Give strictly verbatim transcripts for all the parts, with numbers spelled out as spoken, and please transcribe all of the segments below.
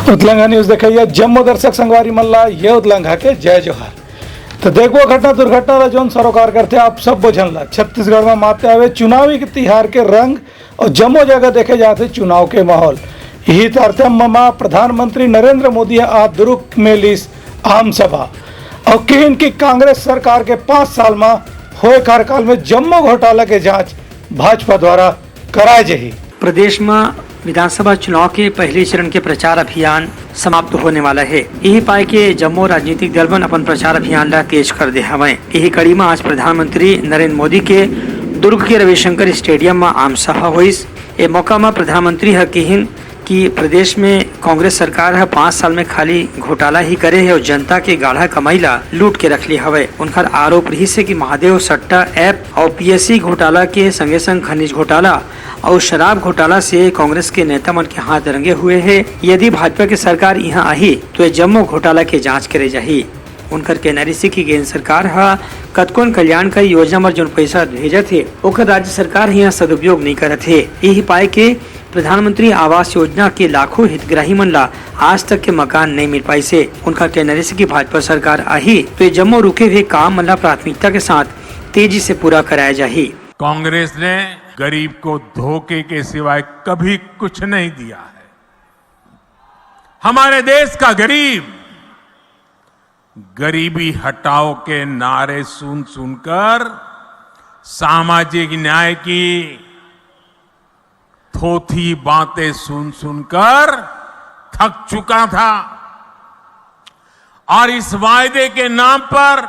उतलंघा news देखइया जम्मो दर्शक संगवारी मन ला ये उतलंघा के जय जोहार। तो देखबो घटना दुर्घटना ला जोन सरोकार करथे आप सब्बो झन ला। छत्तीसगढ़ में माते आवे चुनावी के तिहार के रंग और जम्मो जगह देखे जाथे चुनाव के माहौल। यही तारतम्य में प्रधानमंत्री नरेंद्र मोदी ह आज दुर्ग में लीस आम सभा और किहिन कि कांग्रेस सरकार के पाँच साल में होए कार्यकाल में जम्मो घोटाला के जांच भाजपा द्वारा कराए जाही। प्रदेश में विधानसभा चुनाव के पहले चरण के प्रचार अभियान समाप्त होने वाला है। यही पाए के जम्मो राजनीतिक दल मन अपन प्रचार अभियान ला तेज कर दे हवंय। यही कड़ी में आज प्रधानमंत्री नरेंद्र मोदी के दुर्ग के रविशंकर स्टेडियम में आम सभा होइस। ए मौका में प्रधानमंत्री ह किहिन कि प्रदेश में कांग्रेस सरकार ह पाँच साल में खाली घोटाला ही करे हे और जनता के गाढ़ा कमाई ला लूट के रख ले हवय। उनकर आरोप रहिस हे कि महादेव सट्टा ऐप और पीएससी घोटाला के संगे संग खनिज घोटाला और शराब घोटाला से कांग्रेस के नेता मन के हाथ रंगे हुए हे। यदि भाजपा के सरकार इहां आही, तो ये जम्मो घोटाला के जांच करे जाही। उनकर कहना रहिस हे कि केंद्र सरकार ह कतकोन कल्याणकारी योजना बर जोन पैसा भेजत हे, ओकर राज्य सरकार ह इहां सदुपयोग नइ करत हे। यही पाए के प्रधानमंत्री आवास योजना के लाखों हितग्राही मन ला आज तक के मकान नइ मिल पाइस हे। उनकर कहना रहिस हे कि भाजपा सरकार आही, तो ये जम्मो रुके हुए काम मन ला प्राथमिकता के साथ तेजी से पूरा कराया जाही। कांग्रेस ने गरीब को धोखे के सिवाय कभी कुछ नहीं दिया है। हमारे देश का गरीब गरीबी हटाओ के नारे सुन सुनकर, सामाजिक न्याय की थोथी बातें सुन सुनकर थक चुका था और इस वायदे के नाम पर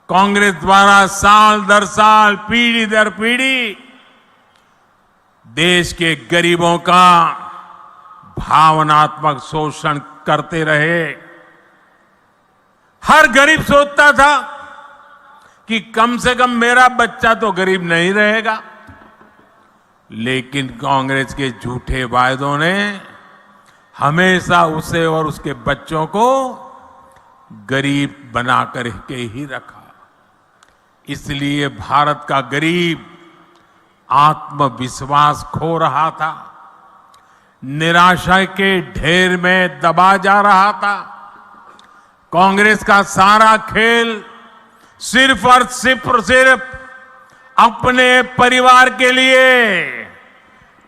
कांग्रेस द्वारा साल दर साल, पीढ़ी दर पीढ़ी देश के गरीबों का भावनात्मक शोषण करते रहे। हर गरीब सोचता था कि कम से कम मेरा बच्चा तो गरीब नहीं रहेगा, लेकिन कांग्रेस के झूठे वायदों ने हमेशा उसे और उसके बच्चों को गरीब बना करके ही रखा। इसलिए भारत का गरीब आत्मविश्वास खो रहा था, निराशा के ढेर में दबा जा रहा था। कांग्रेस का सारा खेल सिर्फ और सिर्फ, सिर्फ अपने परिवार के लिए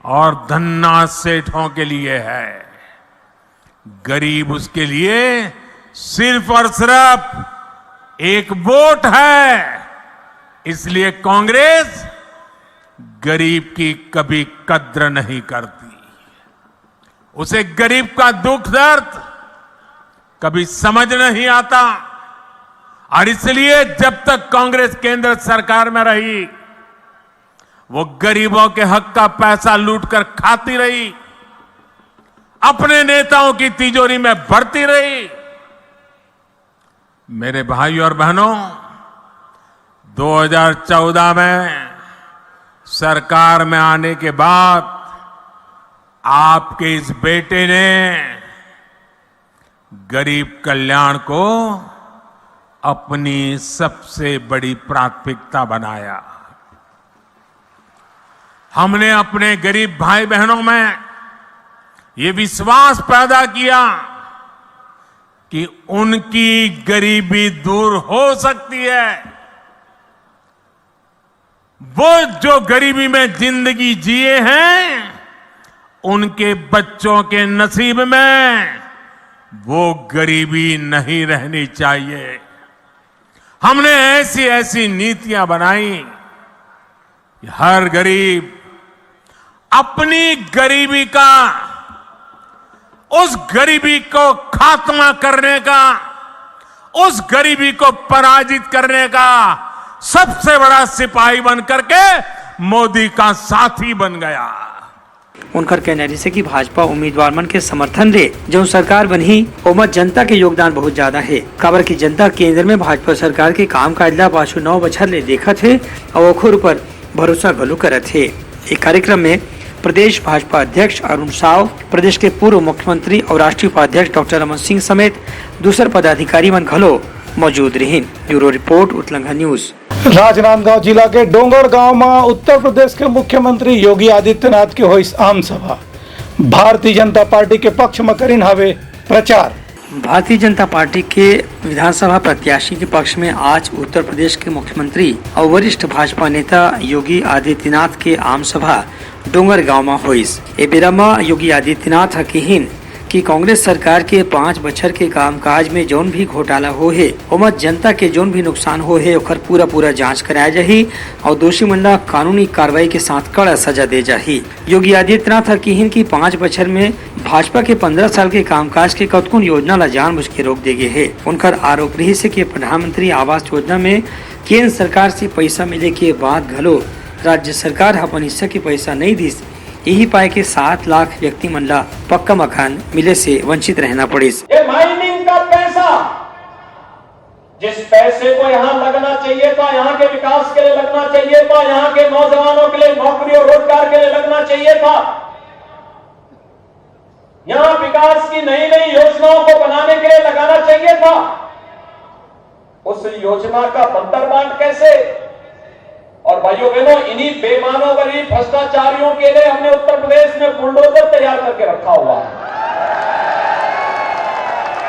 और धन्ना सेठों के लिए है। गरीब उसके लिए सिर्फ और सिर्फ एक वोट है। इसलिए कांग्रेस गरीब की कभी कद्र नहीं करती, उसे गरीब का दुख दर्द कभी समझ नहीं आता। और इसलिए जब तक कांग्रेस केंद्र सरकार में रही, वो गरीबों के हक का पैसा लूटकर खाती रही, अपने नेताओं की तिजोरी में भरती रही। मेरे भाई और बहनों, दो हज़ार चौदह में सरकार में आने के बाद आपके इस बेटे ने गरीब कल्याण को अपनी सबसे बड़ी प्राथमिकता बनाया। हमने अपने गरीब भाई बहनों में ये विश्वास पैदा किया कि उनकी गरीबी दूर हो सकती है। वो जो गरीबी में जिंदगी जिए हैं, उनके बच्चों के नसीब में वो गरीबी नहीं रहनी चाहिए। हमने ऐसी ऐसी नीतियां बनाई कि हर गरीब अपनी गरीबी का, उस गरीबी को खात्मा करने का, उस गरीबी को पराजित करने का सबसे बड़ा सिपाही बन करके मोदी का साथी बन गया। उनकर कहना रहिस हे कि भाजपा उम्मीदवार मन के समर्थन ले जउन सरकार बनही, ओमा जनता के योगदान बहुत ज्यादा हे, काबर कि जनता केंद्र में भाजपा सरकार के कामकाज ला पाछू नौ बछर ले देखत हे अउ ओखर ऊपर भरोसा घलो करत हे। ए कार्यक्रम में प्रदेश भाजपा अध्यक्ष अरुण साव, प्रदेश के पूर्व मुख्यमंत्री अउ राष्ट्रीय उपाध्यक्ष डॉक्टर रमन सिंह समेत दूसर पदाधिकारी मन घलो मौजूद रहिन। Bureau report, Utlangha news. Rajnandgaon जिला के डोंगरगांव म उत्तर प्रदेश के मुख्यमंत्री योगी आदित्यनाथ के होइस आम सभा। भारतीय जनता पार्टी के पक्ष म करिन हावे प्रचार। भारतीय जनता पार्टी के विधानसभा प्रत्याशी के पक्ष में आज उत्तर प्रदेश के मुख्यमंत्री और वरिष्ठ भाजपा नेता योगी आदित्यनाथ के आम सभा डोंगरगांव म होइस। ए बेरा म योगी आदित्यनाथ ह किहिन कि कांग्रेस सरकार के पाँच बछर के कामकाज में जौन भी घोटाला होहे, ओमा जनता के जौन भी नुकसान होहे, ओकर पूरा पूरा जांच कराया जाही और दोषी मन ला कानूनी कार्रवाई के साथ कड़ा सजा दे जाही। योगी आदित्यनाथ ह किहिन कि पाँच बछर में भाजपा के पंद्रह साल के कामकाज के कतकोन योजना ला जानबूझ के रोक दे गे हे। उनकर आरोप रहिस हे कि प्रधानमंत्री आवास योजना में केंद्र सरकार से पैसा मिले के बाद घलो राज्य सरकार ह अपन हिस्सा के पैसा नइ दिस। यही पाए के सात लाख व्यक्ति मन ला पक्का मकान मिले से वंचित रहना पड़िस। ये माइनिंग का पैसा, जिस पैसे को यहाँ लगना चाहिए था, यहाँ के विकास के लिए लगना चाहिए था, यहाँ के नौजवानों के लिए नौकरी और रोजगार के लिए लगना चाहिए था, यहाँ विकास की नई नई योजनाओं को बनाने के लिए लगाना चाहिए था, उस योजना का बंदरबांट कैसे? और भाइयों बहनों, इन्हीं बेईमानों, गरीब भ्रष्टाचारियों के लिए हमने उत्तर प्रदेश में बुलडोजर तैयार करके रखा हुआ है।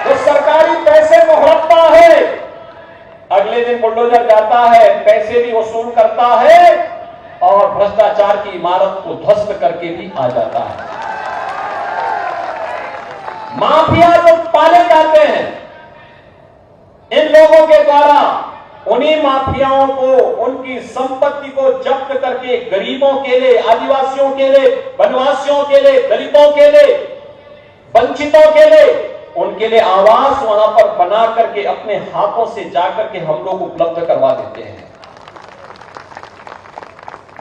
जो सरकारी पैसे को हड़पता है, अगले दिन बुलडोजर जाता है, पैसे भी वसूल करता है और भ्रष्टाचार की इमारत को ध्वस्त करके भी आ जाता है। माफिया जो पाले जाते हैं, इन लोगों के द्वारा उन्हीं माफियाओं को, उनकी संपत्ति को जब्त करके गरीबों के लिए, आदिवासियों के लिए, वनवासियों के लिए, दलितों के लिए, वंचितों के लिए, उनके लिए आवास वहां पर बना करके अपने हाथों से जा करके हम लोग उपलब्ध करवा देते हैं।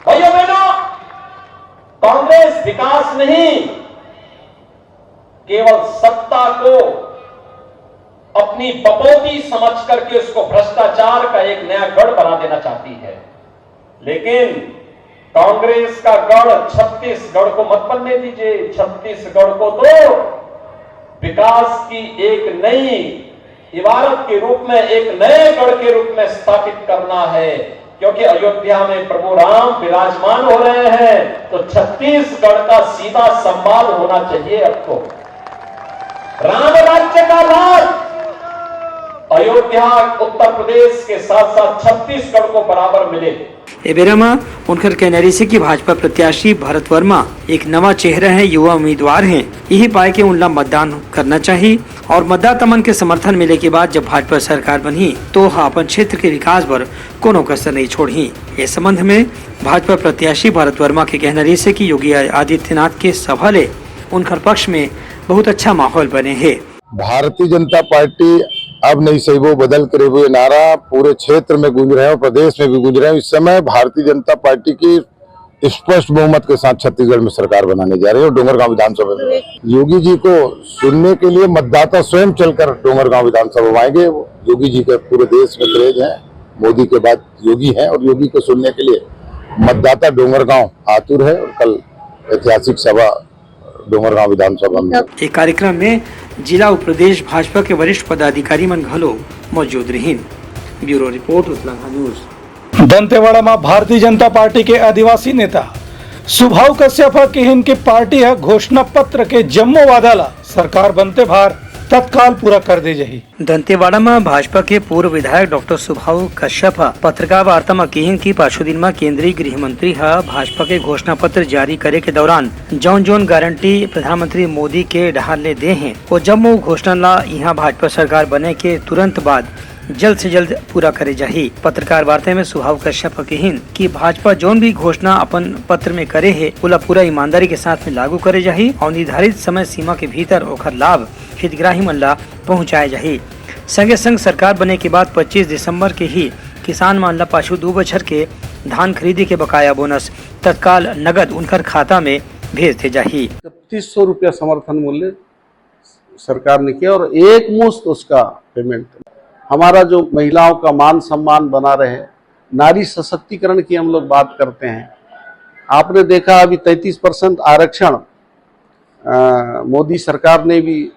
भाइयों बहनों, कांग्रेस विकास नहीं, केवल सत्ता को अपनी बपौती समझ करके उसको भ्रष्टाचार का एक नया गढ़ बना देना चाहती है। लेकिन कांग्रेस का गढ़ छत्तीसगढ़ को मत बनने दीजिए। छत्तीसगढ़ को तो विकास की एक नई इमारत के रूप में, एक नए गढ़ के रूप में स्थापित करना है, क्योंकि अयोध्या में प्रभु राम विराजमान हो रहे हैं, तो छत्तीसगढ़ का सीधा संवाद होना चाहिए। अब तो राम राज्य का राज अयोध्या, उत्तर प्रदेश के साथ साथ छत्तीसगढ़ को बराबर मिले। ए बेरा म उनकर कहना रहिस हे कि भाजपा प्रत्याशी भरत वर्मा एक नवा चेहरा हे, युवा उम्मीदवार हे, यही पाए के उनला मतदान करना चाही और मतदाता मन के समर्थन मिले के बाद जब भाजपा सरकार बनही, तो ओह अपन क्षेत्र के विकास बर कोनो कसर नइ छोड़ही। ए संबंध में भाजपा प्रत्याशी भरत वर्मा के कहना रहिस हे कि योगी आदित्यनाथ के सभा ले उनकर पक्ष में बहुत अच्छा माहौल बने हे। भारतीय जनता पार्टी अब नहीं सहिबो, बदल के रहिबो, ये नारा पूरे क्षेत्र में गूंज रहे हैं और प्रदेश में भी गूंज रहे हैं। इस समय भारतीय जनता पार्टी की स्पष्ट बहुमत के साथ छत्तीसगढ़ में सरकार बनाने जा रही है और डोंगरगांव विधानसभा में योगी जी को सुनने के लिए मतदाता स्वयं चलकर डोंगरगांव विधानसभा में आएंगे। योगी जी का पूरे देश में क्रेज है, मोदी के बाद योगी है और योगी को सुनने के लिए मतदाता डोंगरगांव आतुर है और कल ऐतिहासिक सभा डोंगरगांव विधानसभा में। ए कार्यक्रम में जिला अउ प्रदेश भाजपा के वरिष्ठ पदाधिकारी मन घलो मौजूद रहिन। Bureau report, उतलंगा news. दंतेवाड़ा म भारतीय जनता पार्टी के आदिवासी नेता सुभाव कश्यप ह किहिन कि पार्टी ह घोषणा पत्र के जम्मो वादा ला सरकार बनते भार तत्काल पूरा कर दे जाही। दंतेवाड़ा म भाजपा के पूर्व विधायक डॉक्टर सुभाव कश्यप ह पत्रकार वार्ता म किहिन कि पाछू दिन म केंद्रीय गृह मंत्री ह भाजपा के घोषणा पत्र जारी करे के दौरान जौन जौन गारंटी प्रधानमंत्री मोदी के डहार ले दे हे, वो जम्मो घोषणा ला इहां भाजपा सरकार बने के तुरंत बाद जल्द से जल्द पूरा करे जाही। पत्रकार वार्ता में सुभाव कश्यप ह किहिन कि भाजपा जौन भी घोषणा अपन पत्र में करे हे, ओला पूरा ईमानदारी के साथ में लागू करे जाही और निर्धारित समय सीमा के भीतर ओखर लाभ हितग्राही मन ला पहुंचाए जाही। संगे संग सरकार बने के बाद पच्चीस दिसंबर के ही किसान मन ला पाछू दू बछर के धान खरीदी के बकाया बोनस तत्काल नगद उनकर खाता में भेज दे जाही। इकतीस सौ रुपया समर्थन मूल्य सरकार ने किया और एक मुश्त उसका पेमेंट। हमारा जो महिलाओं का मान सम्मान बना रहे, नारी सशक्तिकरण की हम लोग बात करते हैं। आपने देखा अभी तैंतीस परसेंट आरक्षण, अ, मोदी सरकार ने भी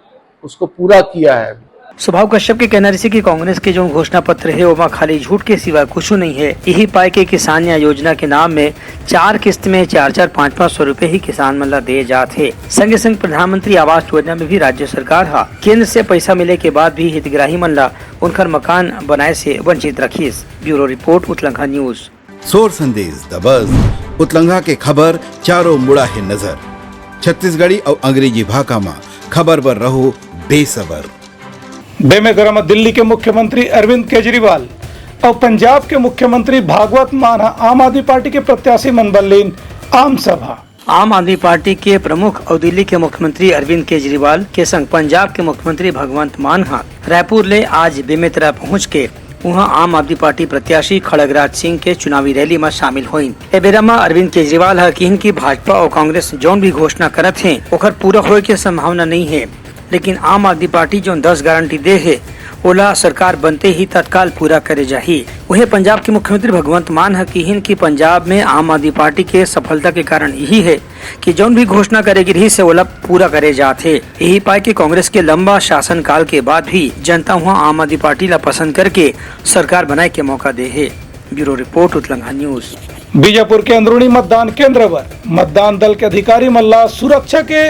उसको पूरा किया है। स्वभाव कश्यप के कहना रहिसे कि कांग्रेस के जो घोषणा पत्र हे, ओमा खाली झूठ के सिवा कुछु नइ हे। इही पाय के किसान न्याय योजना के नाम में चार किस्त में चार चार पाँच पाँच सौ रुपए ही किसान मन ला दे जात हे। संगे संग प्रधानमंत्री आवास योजना में भी राज्य सरकार ह केंद्र से पैसा मिले के बाद भी हितग्राही मन ला उनकर मकान बनाए से वंचित रखिस। Bureau report, Utlangha news. सोर संदेश दबस, उतलंघा के खबर चारों मुड़ा हे नजर। छत्तीसगढ़ी अउ अंग्रेजी भाखा म खबर बर रहो बेसबर। बेमेतरा म दिल्ली के मुख्यमंत्री अरविंद केजरीवाल अउ पंजाब के मुख्यमंत्री भगवंत मान ह आम आदमी पार्टी के प्रत्याशी मन बर लीन आम सभा। आम आदमी पार्टी के प्रमुख अउ दिल्ली के मुख्यमंत्री अरविंद केजरीवाल के संग पंजाब के मुख्यमंत्री भगवंत मान ह रायपुर ले आज बेमेतरा पहुंच के उहां आम आदमी पार्टी प्रत्याशी खड़गराज सिंह के चुनावी रैली म शामिल होइन। ए बेरा म अरविंद केजरीवाल ह किहिन कि भाजपा अउ कांग्रेस जौन भी घोषणा करत हे, ओखर पूरा होए के संभावना नइ हे, लेकिन आम आदमी पार्टी जौन दस गारंटी दे हे, ओला सरकार बनते ही तत्काल पूरा करे जाही। उहें, पंजाब के मुख्यमंत्री भगवंत मान ह किहिन कि पंजाब में आम आदमी पार्टी के सफलता के कारण इही हे कि जौन भी घोषणा करे गे रिहिस हे, ओला पूरा करे जात हे। इही पाय के कांग्रेस के लंबा शासनकाल के बाद भी जनता उहां आम आदमी पार्टी ला पसंद करके सरकार बनाए के मौका दे हे। Bureau report, Utlangha news. Bijapur के अंदरूनी मतदान केंद्र बर मतदान दल के अधिकारी मन ला सुरक्षा के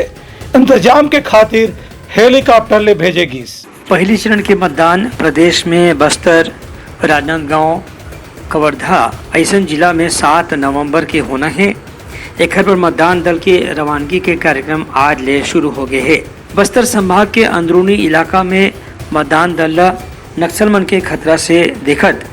इंतजाम के खातिर हेलीकॉप्टर ले भेजे गिस। पहली चरण के मतदान प्रदेश में बस्तर, राजनांदगांव, कवर्धा अइसन जिला में सात नवंबर के होना हे। एखर बर मतदान दल के रवानगी के कार्यक्रम आज ले शुरू हो गए हे। बस्तर संभाग के अंदरूनी इलाका में मतदान दल ला नक्सल मन के खतरा से देखत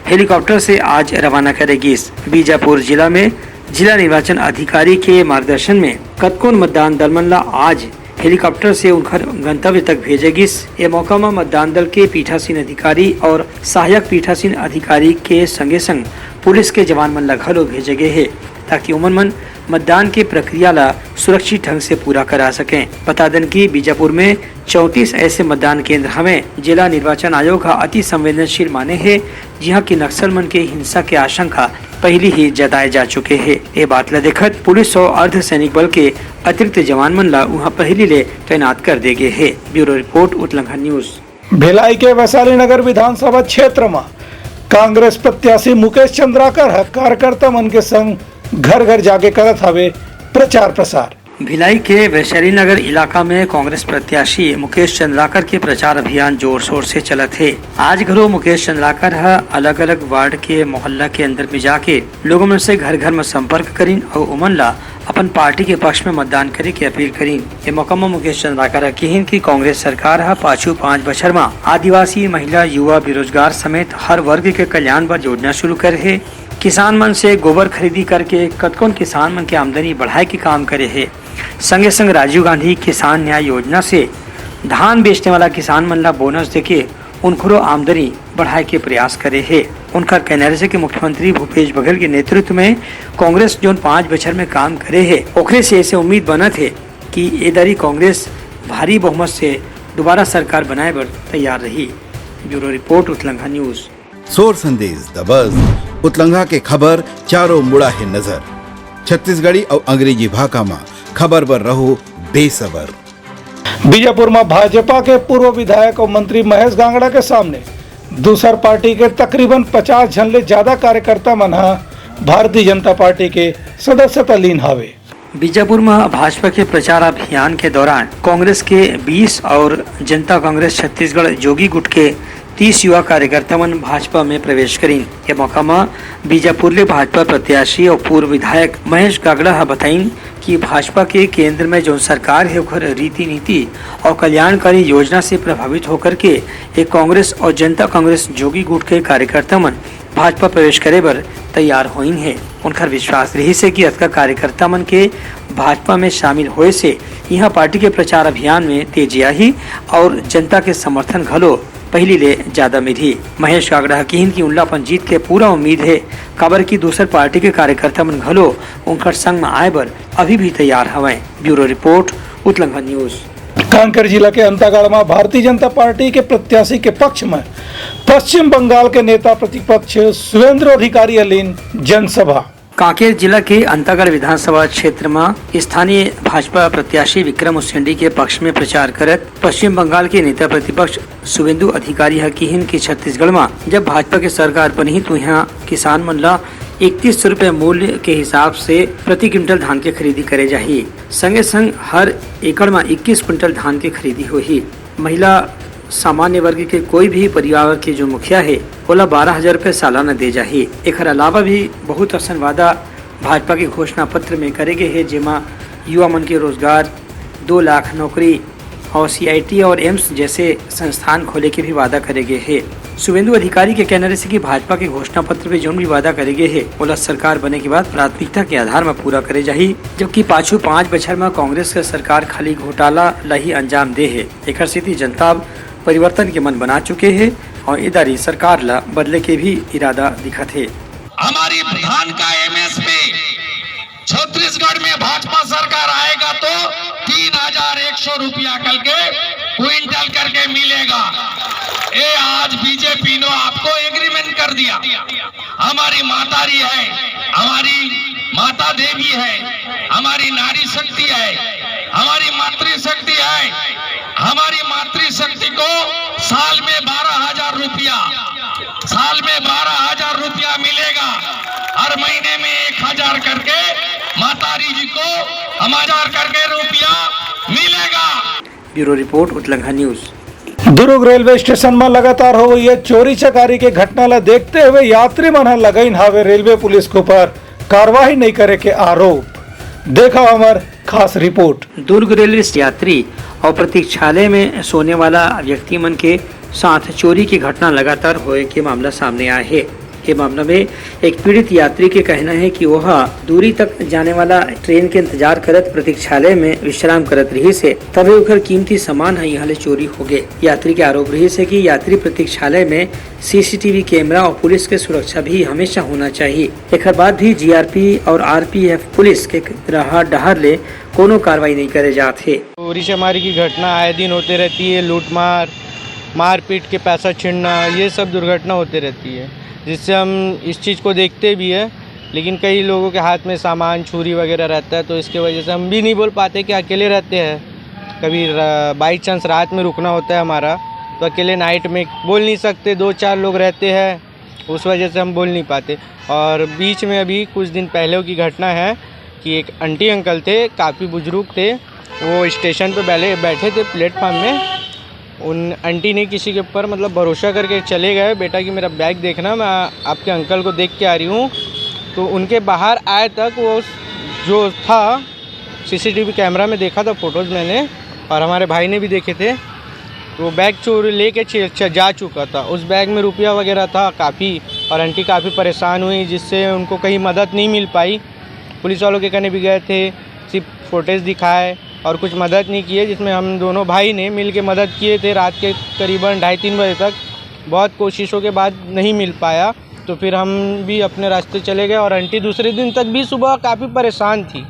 हेलीकॉप्टर से आज रवाना करे गिस। बीजापुर जिला में जिला निर्वाचन अधिकारी के मार्गदर्शन में कतकोन मतदान दल मन ला आज हेलीकॉप्टर से उनखर गंतव्य तक भेजे गिस। ए मौका म मतदान दल के पीठासीन अधिकारी और सहायक पीठासीन अधिकारी के संगे संग पुलिस के जवान मन ला घलो भेजे गे हे, ताकि ओमन मन मतदान के प्रक्रिया ला सुरक्षित ढंग से पूरा करा सकें। बता देन कि बीजापुर में चौंतीस ऐसे मतदान केंद्र हवें, जेला निर्वाचन आयोग ह अति संवेदनशील माने हे, जिहां कि नक्सल मन के हिंसा के आशंका पहिली ही जताए जा चुके हे। ए बात ल देखत पुलिस अउ अर्धसैनिक बल के अतिरिक्त जवान मन ल उहां पहिली ले तैनात कर दे गे हे। Bureau report, Utlangha news. Bhilai के वैशाली नगर विधानसभा क्षेत्र म कांग्रेस प्रत्याशी मुकेश चंद्राकर ह कार्यकर्ता मन के संग घर-घर जाके करत हवे प्रचार प्रसार। भिलाई के वैशाली नगर इलाका में कांग्रेस प्रत्याशी मुकेश चंद्राकर के प्रचार अभियान जोर शोर से चलत हे। आज घलो मुकेश चंद्राकर ह अलग-अलग वार्ड के मोहल्ला के अंदर में जाके लोगों मन से घर-घर में संपर्क करिन अउ ओमन ला अपन पार्टी के पक्ष में मतदान करे के अपील करिन। ए मौका म मुकेश चंद्राकर ह किहिन कि कांग्रेस सरकार ह पाछू पांच बछर म आदिवासी, महिला, युवा, बेरोजगार समेत हर वर्ग के कल्याण बर योजना शुरू करे हे। किसान मन से गोबर खरीदी करके कतकोन किसान मन के आमदनी बढ़ाए के काम करे हे। संगे संग राजीव गांधी किसान न्याय योजना से धान बेचने वाला किसान मन ला बोनस देके उनखरो आमदनी बढ़ाए के प्रयास करे हे। उनकर कहना रहिसे कि मुख्यमंत्री भूपेश बघेल के नेतृत्व में कांग्रेस जोन पांच बछर में काम करे हे, ओखरे से ऐसे उम्मीद बनत हे कि ए दारी कांग्रेस भारी बहुमत से दोबारा सरकार बनाए बर तैयार रही। Bureau report, Utlangha news. सोर संदेश दबस, उतलंघा के खबर चारों मुड़ा हे नजर। छत्तीसगढ़ी अउ अंग्रेजी भाखा म खबर बर रहो बेसबर। बीजापुर म भाजपा के पूर्व विधायक अउ मंत्री महेश गांगड़ा के सामने दूसर पार्टी के तकरीबन पचास झन ले ज्यादा कार्यकर्ता मन ह भारतीय जनता पार्टी के सदस्यता लीन हावे। बीजापुर म भाजपा के प्रचार अभियान के दौरान कांग्रेस के बीस और जनता कांग्रेस छत्तीसगढ़ जोगी गुट के तीस युवा कार्यकर्ता मन भाजपा में प्रवेश करिन। ये मौका म बीजापुर ले भाजपा प्रत्याशी और पूर्व विधायक महेश गागड़ा ह बताइन कि भाजपा के केंद्र में जौन सरकार हे, ओखर रीति नीति और कल्याणकारी योजना से प्रभावित होकर के एक कांग्रेस और जनता कांग्रेस जोगी गुट के कार्यकर्ता मन भाजपा प्रवेश करे बर तैयार होइन हे। उनखर विश्वास रहिस हे कि अतका कार्यकर्ता मन के भाजपा में शामिल होए से इहां पार्टी के प्रचार अभियान में तेजी आही और जनता के समर्थन घलो पहिली ले ज्यादा मिलही। महेश गागड़ा ह किहिन कि उनला अपन जीत के पूरा उम्मीद हे, काबर कि दूसर पार्टी के कार्यकर्ता मन घलो उनकर संग म आए बर अभी भी तैयार हवंय। Bureau report, Utlangha news. Kanker जिला के अंतागढ़ म भारतीय जनता पार्टी के प्रत्याशी के पक्ष म पश्चिम बंगाल के नेता प्रतिपक्ष सुवेंद्र अधिकारी ह लीन जनसभा। कांकेर जिला के अंतागढ़ विधानसभा क्षेत्र म स्थानीय भाजपा प्रत्याशी विक्रम उसेंडी के पक्ष में प्रचार करत पश्चिम बंगाल के नेता प्रतिपक्ष सुवेंदु अधिकारी ह किहिन कि छत्तीसगढ़ म जब भाजपा के सरकार बनही, तो इहां किसान मन ला इकतीस सौ रुपए मूल्य के हिसाब से प्रति क्विंटल धान के खरीदी करे जाही। संगे संग हर एकड़ म इक्कीस क्विंटल धान के खरीदी होही। महिला सामान्य वर्ग के कोई भी परिवार के जो मुखिया हे, ओला बारह हजार रुपए सालाना दे जाही। एखर अलावा भी बहुत असन वादा भाजपा के घोषणा पत्र में करे गे हे, जेमा युवा मन के रोजगार, दो लाख नौकरी और सीआईटी और एम्स जैसे संस्थान खोले के भी वादा करे गे हे। सुवेंदु अधिकारी के कहना रहिसे कि भाजपा के घोषणा पत्र में जौन भी वादा करे गे हे, ओला सरकार बने के बाद प्राथमिकता के आधार म पूरा करे जाही, जबकि पाछू पाँच बछर म कांग्रेस के सरकार खाली घोटाला ला ही अंजाम दे हे। एखर सेती जनता अब परिवर्तन के मन बना चुके हे और इदारी सरकार ला बदले के भी इरादा दिखत हे। हमारी धान का एमएसपी छत्तीसगढ़ में भाजपा सरकार आएगा तो तीन हजार एक सौ रुपया करके क्विंटल करके मिलेगा। ये आज बीजेपी ने आपको एग्रीमेंट कर दिया। हमारी मातारी है, हमारी माता देवी है, हमारी नारी शक्ति है, हमारी मातृशक्ति है। हमारी मातृशक्ति को साल में बारह हजार रुपया, साल में बारह हजार रुपया मिलेगा। हर महीने में एक हजार करके मातारी जी को हम हजार करके रुपया मिलेगा। Bureau report, Utlangha news. Durg railway station म लगातार होवइया चोरी चकारी के घटना ल देखते हुए यात्री मन ह लगाइन हावे रेलवे पुलिस के ऊपर कार्रवाई नइ करे के आरोप। देखव हमर खास रिपोर्ट। दुर्ग रेलवे यात्री और प्रतीक्षालय में सोने वाला व्यक्ति मन के साथ चोरी की घटना लगातार होए के मामला सामने आए हे। ये मामला में एक पीड़ित यात्री के कहना है कि वह दूरी तक जाने वाला ट्रेन के इंतजार करत प्रतीक्षालय में विश्राम करत रहिस हे, तभे ओकर कीमती सामान ह यहाँ ले चोरी हो गए। यात्री के आरोप रहिस हे कि यात्री प्रतीक्षालय में सीसीटीवी कैमरा और पुलिस के सुरक्षा भी हमेशा होना चाहिए। एकर बाद भी जीआरपी और आरपीएफ पुलिस के रहा डहर ले कोनो कार्रवाई नहीं करे जात हे। चोरी चमारी की घटना आए दिन होते रहती है, लूटमार, मारपीट के पैसा छीनना, ये सब दुर्घटना होते रहती है, जिससे हम इस चीज़ को देखते भी है। लेकिन कई लोगों के हाथ में सामान, छुरी वगैरह रहता है, तो इसके वजह से हम भी नहीं बोल पाते कि अकेले रहते हैं। कभी बाई चांस रात में रुकना होता है हमारा, तो अकेले नाइट में बोल नहीं सकते, दो चार लोग रहते हैं, उस वजह से हम बोल नहीं पाते। और बीच में अभी कुछ दिन पहले की घटना है कि एक आंटी अंकल थे, काफ़ी बुजुर्ग थे, वो स्टेशन पे बैठे बैठे थे प्लेटफॉर्म में। उन आंटी ने किसी के ऊपर, मतलब, भरोसा करके चले गए, "बेटा कि मेरा बैग देखना, मैं आपके अंकल को देख के आ रही हूँ।" तो उनके बाहर आए तक वो जो था, सीसीटीवी कैमरा में देखा था, फोटोज़ मैंने और हमारे भाई ने भी देखे थे, तो वो बैग चोर लेके चे-, च-, जा चुका था। उस बैग में रुपया वगैरह था काफ़ी, और आंटी काफ़ी परेशान हुई, जिससे उनको कहीं मदद नहीं मिल पाई। पुलिस वालों के कहने भी गए थे, सिर्फ फुटेज दिखाए और कुछ मदद नहीं किए, जिसमें हम दोनों भाई ने मिल के मदद किए थे। रात के करीबन ढाई तीन बजे तक बहुत कोशिशों के बाद नहीं मिल पाया, तो फिर हम भी अपने रास्ते चले गए और आंटी दूसरे दिन तक भी सुबह काफ़ी परेशान थी।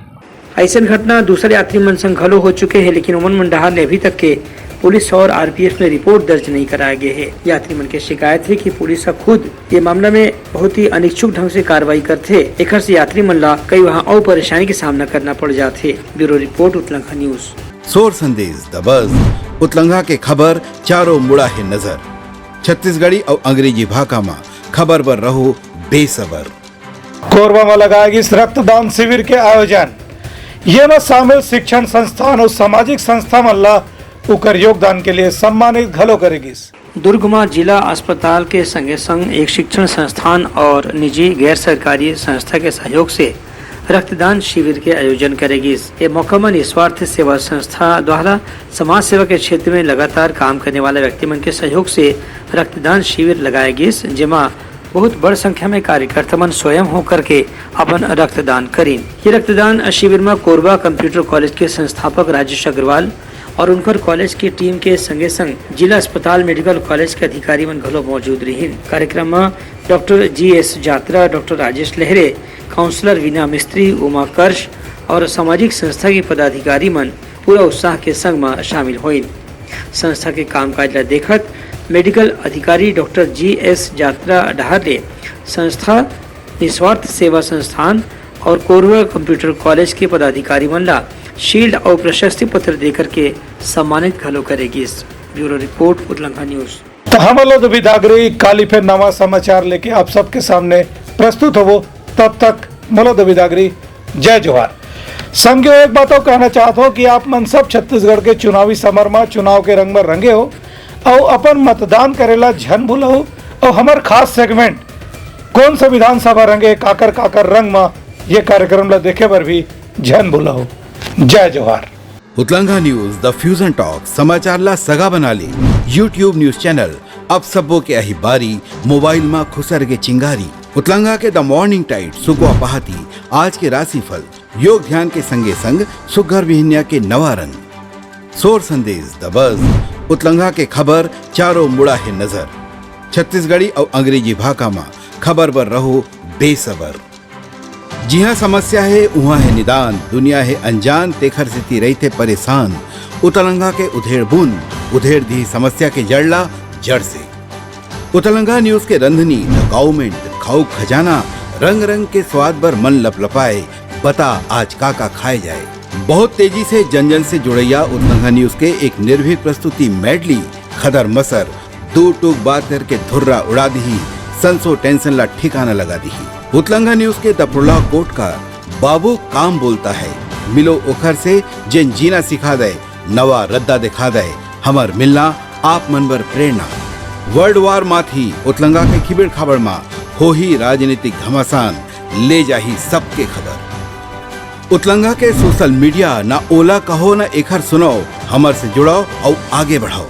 अइसन घटना दूसर यात्री मन संग घलो हो चुके हे, लेकिन ओमन मन डहार ले अभी तक के पुलिस और आरपीएफ में रिपोर्ट दर्ज नहीं कराए गे हे। यात्री मन के शिकायत हे कि पुलिस ह खुद ये मामला में बहुत ही अनिच्छुक ढंग से कार्रवाई करथे, एखर से यात्री मन ला कई वहां अउ परेशानी के सामना करना पड़ जाथे। Bureau report, Utlangha news. सोर संदेश द बज, उतलंघा के खबर चारों मुड़ा हे नजर। छत्तीसगढ़ी अउ अंग्रेजी भाखा म खबर बर रहो बेसबर। कोरबा म लगाए गिस रक्तदान शिविर के आयोजन। ये म शामिल शिक्षण संस्थान अउ सामाजिक संस्था मन ला उकर योगदान के लिए सम्मानित घलो करे गिस। दुर्ग म जिला अस्पताल के संगे संग एक शिक्षण संस्थान और निजी गैर सरकारी संस्था के सहयोग से रक्तदान शिविर के आयोजन करे गिस। ए मौका म निस्वार्थ सेवा संस्था द्वारा समाज सेवा के क्षेत्र में लगातार काम करने वाला व्यक्ति मन के सहयोग से रक्तदान शिविर लगाए गिस, जेमा बहुत बड़ संख्या में कार्यकर्ता मन स्वयं होकर के अपन रक्तदान करिन। ये रक्तदान शिविर म कोरबा कंप्यूटर कॉलेज के संस्थापक राजेश अग्रवाल और उनकर कॉलेज के टीम के संगे संग जिला अस्पताल मेडिकल कॉलेज के अधिकारी मन घलो मौजूद रहिन। कार्यक्रम म डॉक्टर जी एस जात्रा, डॉक्टर राजेश लहरे, काउंसलर वीना मिस्त्री, उमा कर्श और सामाजिक संस्था के पदाधिकारी मन पूरा उत्साह के संग म शामिल होइन। संस्था के कामकाज ल देखत मेडिकल अधिकारी डॉक्टर जी एस जात्रा डहार ले संस्था निस्वार्थ सेवा संस्थान और कोरुआ कंप्यूटर कॉलेज के पदाधिकारी मन ला शील्ड और प्रशस्ति पत्र देकर के सम्मानित घलो करे गिस। Bureau report, उतलंगा news. तो हमन ला तो बिदागरी, काली फिर नवा समाचार लेके आप सबके सामने प्रस्तुत होवो। तब तक मोला तो बिदागरी, जय जोहार। संगीहो, एक बात अउ कहना चाहत हों कि आप मन सब छत्तीसगढ़ के चुनावी समर मा चुनाव के रंग मा रंगे हो अउ अपन मतदान करे ला झन भूलहू अउ हमर खास सेगमेंट कोन सा विधानसभा रंगे काकर काकर रंग मा ये कार्यक्रम ला देखे बर भी झन भूलहू। जय जोहार। उतलंगा न्यूज, द फ्यूजन टॉक, समाचार ला सगा बना ले। YouTube न्यूज चैनल, अब सबो के आही बारी, मोबाइल मा खुसर गे चिंगारी। उतलंगा के द मॉर्निंग टाइड, सुकवा पहाती, आज के राशिफल, योग ध्यान के संगे संग सुग्घर बिहनिया के नवा रंग। सोर संदेश, द बज, उतलंगा के खबर, चारों मुड़ा हे नजर। छत्तीसगढ़ी अउ अंग्रेजी भाखा मा खबर बर रहो बेसबर। जिहाँ समस्या हे, उहाँ हे निदान, दुनिया हे अनजान, तेखर सेती रहिथे परेशान। उतलंगा के उधेड़ बुन, उधेड़ दिही समस्या के जड़ ला जड़ से। उतलंगा न्यूज के रंधनी, द गाउमेंट, खाऊ खजाना, रंग रंग के स्वाद बर मन लपलपाए, बता आज का का खाए जाए। बहुत तेजी से जन जन से जुड़ैया उतलंगा न्यूज के एक निर्भीक प्रस्तुति मेडली, खदर मसर, दू टूक बात करके धुर्रा उड़ा दिही, संसो टेंशन ला ठिकाना लगा दिही। उतलंगा न्यूज के द प्रोलॉग कोट का, बाबू काम बोलता है, मिलो ओखर से, जेन जीना सिखा दे, नवा रद्दा दिखा दे, हमर मिलना आप मन बर प्रेरणा। वर्ल्ड वार माथी, उतलंगा के खिबेड़ खाबड़ मा होही राजनीतिक घमासान, ले जाही सबके खबर। उतलंगा के सोशल मीडिया, ना ओला कहो ना एखर सुनाओ, हमर से जुड़ाओ अउ आगे बढ़ाओ।